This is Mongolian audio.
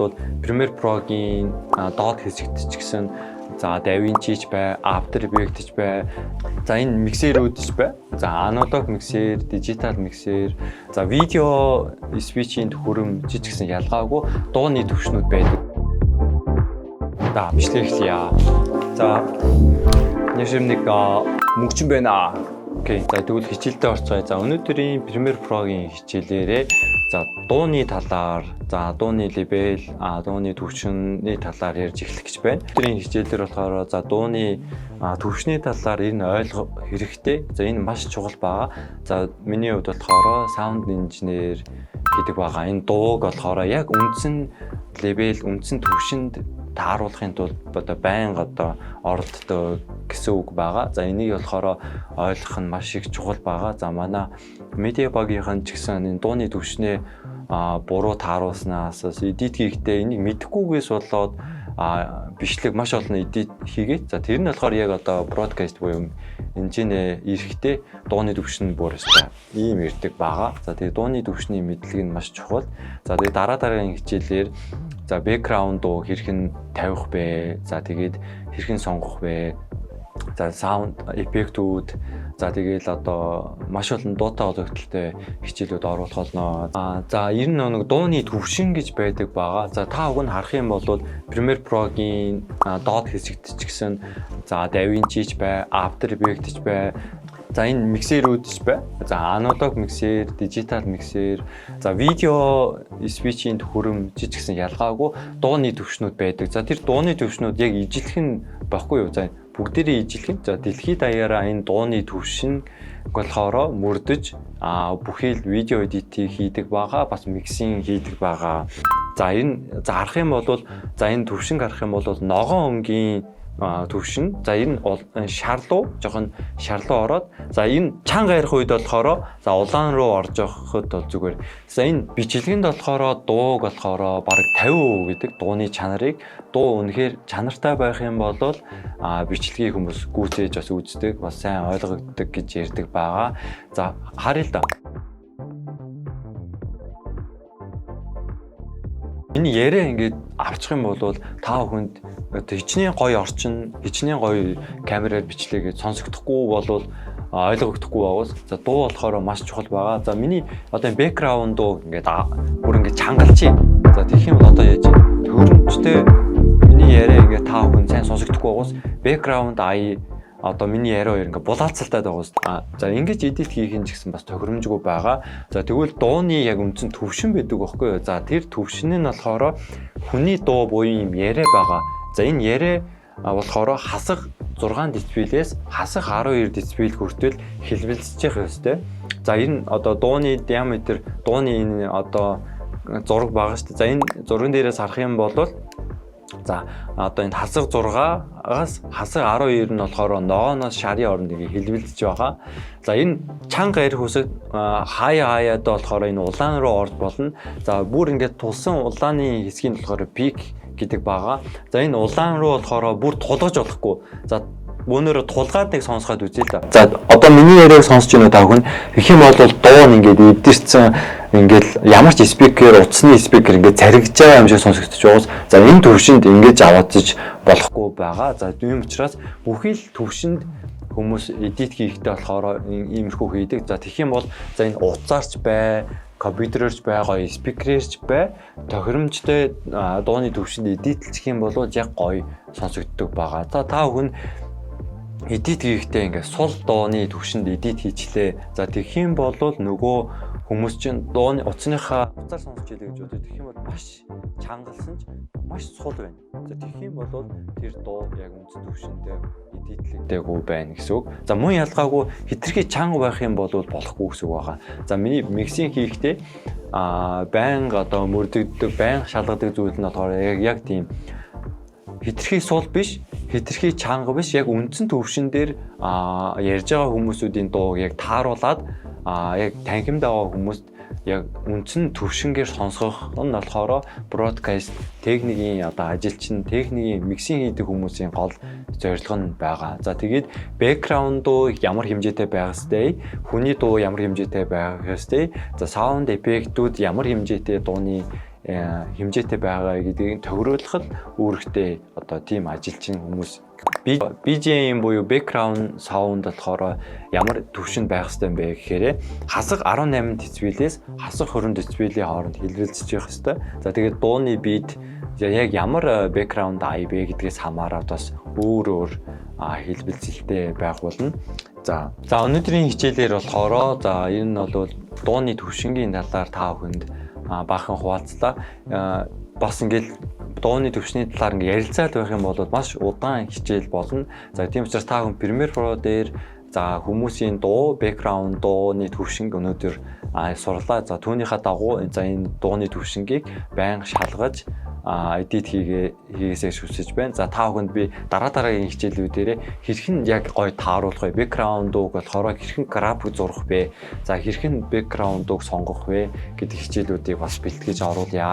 бол Premiere Pro-гийн доод хэсэгт ч гэсэн, за DaVinci ч бай, After Effects ч бай. За, энэ mixer-үүд ч бай. За, analog mixer, digital mixer, за видео switch-ийн төхөөрөмж ч гэсэн ялгаагүй дууны төвшнүүд байдаг. За, бичлэг эхлэе. За, нэг нэг мөнгөчин байна. Окей. За, тэгвэл хичээлдээ орцгоё. За, өнөөдрийн Premiere Pro-гийн хичээлээрээ за дууны талаар, за дууны level, дууны түвшний талаар ярьж эхлэх гэж байна. Өнөөдрийн хичээлээр болохоор за дууны түвшний талаар энэ ойлгох хэрэгтэй. За, энэ маш чухал байгаа. За, миний хувьд болохоор sound engineer гэдэг байгаа. Энэ дууг болохоор яг үндсэн level, үндсэн түвшинд тааруулахын тулд одоо байнга одоо оролддог гэсэн үг байгаа. За, энийг болохоор ойлгох нь маш их чухал байгаа. За, манай медиа багийнхан ч гэсэн энэ дууны түвшнээ буруу тааруулснаас edit хийхдээ энийг мэдэхгүйгээс болоод бичлэг маш олон edit хийгээд, за тэр нь болохоор яг одоо broadcast буюу энэчнээ ирэхдээ дууны түвшин бүр өстой ийм ирдэг байгаа. За, тэгээ дууны түвшний мэдлэг нь маш чухал. За, тэгээ дараа дараагийн хичээлээр за background дуу хэрхэн тавих вэ? За, тэгээд хэрхэн сонгох вэ? За, sound эффектүүд, за тэгээл одоо маш олон дуутай холбогдлолтой хичээлүүд оруулах болно. За, ер нь нэг дууны түвшин гэж байдаг байгаа. За, та бүхэн харах юм бол Premiere Pro-гийн доод хэсэгт ч гэсэн, за DaVinci ч бай, After Effects ч бай, за энэ mixer-үүд ч бай. За, analog mixer, digital mixer, за видео switch-ийн төхөөрөмж ч гэсэн ялгаагүй дууны түвшнүүд байдаг. За, тэр дууны түвшнүүд яг ижилхэн байхгүй юу? За, бүгдээрээ ижилхэн. За, дэлхийд даяараа энэ дууны түвшин болохоор мөрдөж бүхий л видео edit-ийг хийдэг байгаа, бас mixing хийдэг байгаа. За, энэ за харах юм бол, за энэ түвшинг харах юм бол ногоон өнгийн төвшин. За, энэ шарлуу жоохон шарлуу ороод, за энэ чанга ярих үед болохоор за улаан руу орж явахад бол зүгээр. За, энэ бичлэгэнд болохоор дууг болохоор бараг 50% гэдэг дууны чанарыг, дуу үнэхээр чанартай байх юм бол бичлэгийг хүмүүс гүйцээж бас үздэг, бас сайн ойлгогддог гэж ярьдаг байгаа. За, харъя л да. Миний яриа ингээд авчих юм бол та бүхэнд одоо хичнээн гоё орчин, хичнээн гоё камераар бичлэгээд сонсогдохгүй болвол ойлгогдохгүй байгаас. За, дуу болохоор маш чухал байгаа. За, миний одоо энэ background дуу ингээд бүр ингээд чангалчих. За, тэгэх юм бол одоо яаж төхөөрөмжтэй миний яриа ингээд та бүхэн сайн сонсогдохгүй байгаас background ая одоо миний яриа хоёр ингээ булаацалтай байгаа шүү дээ. За, ингэж edit хийх нь ч гэсэн бас тохиромжгүй байгаа. За, тэгвэл дууны яг үндсэн төвшин байдаг байхгүй юу? За, тэр төвшин нь болохоор хүний дуу буюу юм яриа байгаа. За, энэ яриа болохоор хасах 6 децибелээс хасах 12 децибел хүртэл хэлбэлзэж явах ёстой. За, энэ одоо дууны диаметр, дууны энэ одоо зураг байгаа шүү дээ. За, энэ зурган дээрээс харах юм бол за одоо энэ хасах 6-аас хасах 12 нь болохоор ногооноос шарын оронд ингээ хэлбэлзэж байгаа. За, энэ чанга ярих үсэг хаяа хаяад болохоор энэ улаан руу орж болно. За, бүр ингээд тулсан улааны хэсгийг болохоор peak гэдэг байгаа. За, энэ улаан руу болохоор бүр тулгаж болохгүй. За, бөөнөрөө тулгаад нэг сонсоход үзье л да. За, одоо миний яриаг сонсож байна уу та бүхэн? Тэгэх юм бол дуу нь ингээд эвдэрсэн, ингээд ямар ч speaker, утасны speaker ингээд заригдж байгаа юм шиг сонсогдож байгаас. За, энэ төвшөнд ингэж аваадж болохгүй байгаа. За, ийм учраас бүхий л төвшөнд хүмүүс edit хийхдээ болохоор иймэрхүү хийдэг. За, тэгэх юм бол за энэ утсаарч бай, компьютероор ч бай, гоё speaker-ээр ч бай, тохиромжтой дууны төвшөнд edit-лчих юм бол яг гоё сонсогддог байгаа. За, та бүхэн edit хийхдээ ингээд сул дууны төвшөнд edit хийчлээ. За, тэгэх юм бол нөгөө хүмүүс чинь дууны утасныхаа утсаар сонсч илээ гэж бодъё. Тэгэх юм бол маш чангалсан ч маш сул байна. За, тэгэх юм бол тэр дуу яг үндсэн төвшөндөө edit-лэгдээгүй байна гэсэн үг. За, мөн ялгаагүй хэтэрхий чанга байх юм бол болохгүй гэсэн үг байгаа. За, миний mixing хийхдээ байнга одоо мөрдөгддөг, байнга шалгадаг зүйл нь болохоор яг тийм хэтэрхий сул биш, хэтэрхий чанга биш, яг үндсэн төвшин дээр ярьж байгаа хүмүүсүүдийн дууг яг тааруулаад яг танхимд байгаа хүмүүст яг үндсэн төвшингээр сонсгох нь болохоор broadcast техникийн одоо ажилчин, техникийн mixing хийдэг хүмүүсийн гол зорилго нь байгаа. За, тэгээд background дуу ямар хэмжээтэй байх ёстой, хүний дуу ямар хэмжээтэй байх ёстой, за sound effect-үүд ямар хэмжээтэй дууны хэмжээтэй байгаа гэдгийг тохируулах л үүрэгтэй одоо тийм ажилчин хүмүүс. BGM буюу background sound болохоор ямар түвшинд байх ёстой юм бэ гэхээр хасах 18 децибелээс хасах 20 децибелийн хооронд хэлбэлзэж явах ёстой. За, тэгээд дууны beat яг ямар background ай бэ гэдгээс хамаарат бас өөр өөр хэлбэлзэлтэй байх болно. За, өнөөдрийн хичээлээр болохоор, за, энэ нь бол дууны түвшингийн талаар та бүхэнд баахан хуваалцлаа. Бас ингээл дууны түвшний талаар ингээ ярилцаад байх юм бол маш удаан хичээл болно. За, тийм учраас та хүн Premiere Pro дээр, за, хүмүүсийн дуу, background дууны түвшинг өнөөдөр сурлаа. За, түүнийхээ дагуу, за, энэ дууны түвшингийг байнга шалгаж edit хийгээсэй хүсэж байна. За, та бүхэнд би дараа дараагийн хичээлүүдээрээ хэрхэн яг гоё тааруулах вэ? Background дууг болохоор хэрхэн график зурах вэ? За, хэрхэн background дууг сонгох вэ гэдэг хичээлүүдийг бас бэлтгэж оруулъя.